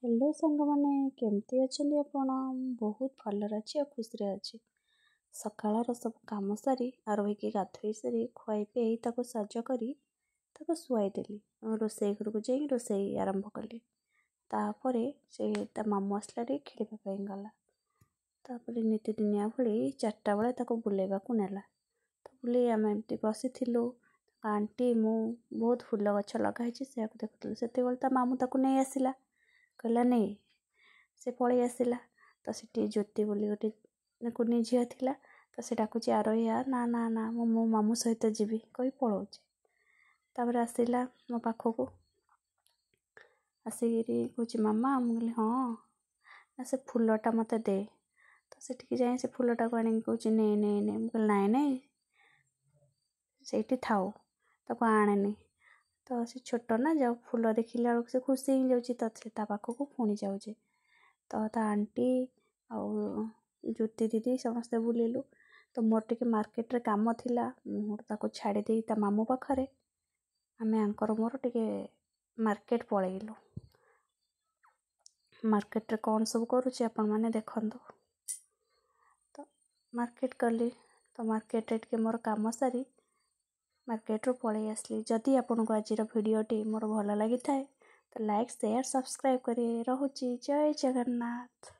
Hello ସାଙ୍ଗମାନେ, କେମିତି ଅଛନ୍ତି ଆପଣ? ମୁଁ ବହୁତ ଭଲରେ ଅଛି ଆଉ ଖୁସିରେ ଅଛି। ସକାଳର ସବୁ କାମ ସାରି, ଆରୋହିକି ଗାଧୋଇ ସାରି, ଖୁଆଇ ପିଆଇ ତାକୁ ସଜ କରି ତାକୁ ଶୁଆଇଦେଲି। ରୋଷେଇ ଘରକୁ ଯାଇ ରୋଷେଇ ଆରମ୍ଭ କଲି। ତାପରେ ସେ ତା ମାମୁଁ ଆସିଲା, ଟିକେ ଖେଳିବା ପାଇଁ ଗଲା। ତାପରେ ନିତିଦିନିଆ ଭଳି 4ଟା ବେଳେ ତାକୁ ବୁଲେଇବାକୁ ନେଲା। ତ ବୁଲେଇ ଆମେ ଏମିତି ବସିଥିଲୁ, ଆଣ୍ଟି ମୁଁ ବହୁତ ଫୁଲ ଗଛ ଲଗା ହେଇଛି, ସେୟାକୁ ଦେଖୁଥିଲୁ। ସେତେବେଳେ ତା ମାମୁଁ ତାକୁ ନେଇ ଆସିଲା, କହିଲା ନେ, ସେ ପଳେଇ ଆସିଲା। ତ ସେଠି ଜ୍ୟୋତି ବୋଲି ଗୋଟେ କୁନି ଝିଅ ଥିଲା, ତ ସେ ଡାକୁଛି, ଆରୋହି ଆ। ନା ନା ନା, ମୁଁ ମୋ ମାମୁଁ ସହିତ ଯିବି କହି ପଳଉଛି। ତାପରେ ଆସିଲା ମୋ ପାଖକୁ, ଆସିକିରି କହୁଛି, ମାମା। ମୁଁ କହିଲି ହଁ। ନା, ସେ ଫୁଲଟା ମୋତେ ଦେ। ତ ସେଠିକି ଯାଇ ସେ ଫୁଲଟାକୁ ଆଣିକି କହୁଛି, ନେ ନେ ନେ। ମୁଁ କହିଲି ନାଇଁ ନାଇଁ, ସେଇଠି ଥାଉ, ତାକୁ ଆଣେନି। ତ ସେ ଛୋଟ ନା, ଯାଉ ଫୁଲ ଦେଖିଲା ବେଳକୁ ସେ ଖୁସି ହେଇଯାଉଛି, ତ ସେ ତା ପାଖକୁ ପୁଣି ଯାଉଛି। ତ ତା ଆଣ୍ଟି ଆଉ ଜ୍ୟୋତି ଦିଦି ସମସ୍ତେ ବୁଲିଲୁ। ତ ମୋର ଟିକେ ମାର୍କେଟରେ କାମ ଥିଲା, ମୁଁ ତାକୁ ଛାଡ଼ି ଦେଇ ତା ମାମୁଁ ପାଖରେ ଆମେ ଆଙ୍କର ମୋର ଟିକେ ମାର୍କେଟ ପଳେଇଲୁ। ମାର୍କେଟରେ କ'ଣ ସବୁ କରୁଛି ଆପଣମାନେ ଦେଖନ୍ତୁ। ତ ମାର୍କେଟ କଲି, ତ ମାର୍କେଟରେ ଟିକେ ମୋର କାମ ସାରି ମାର୍କେଟରୁ ପଳେଇ ଆସିଲି। ଯଦି ଆପଣଙ୍କୁ ଆଜିର ଭିଡ଼ିଓଟି ମୋର ଭଲ ଲାଗିଥାଏ, ତ ଲାଇକ୍, ସେୟାର, ସବସ୍କ୍ରାଇବ୍ କରି। ରହୁଛି, ଜୟ ଜଗନ୍ନାଥ।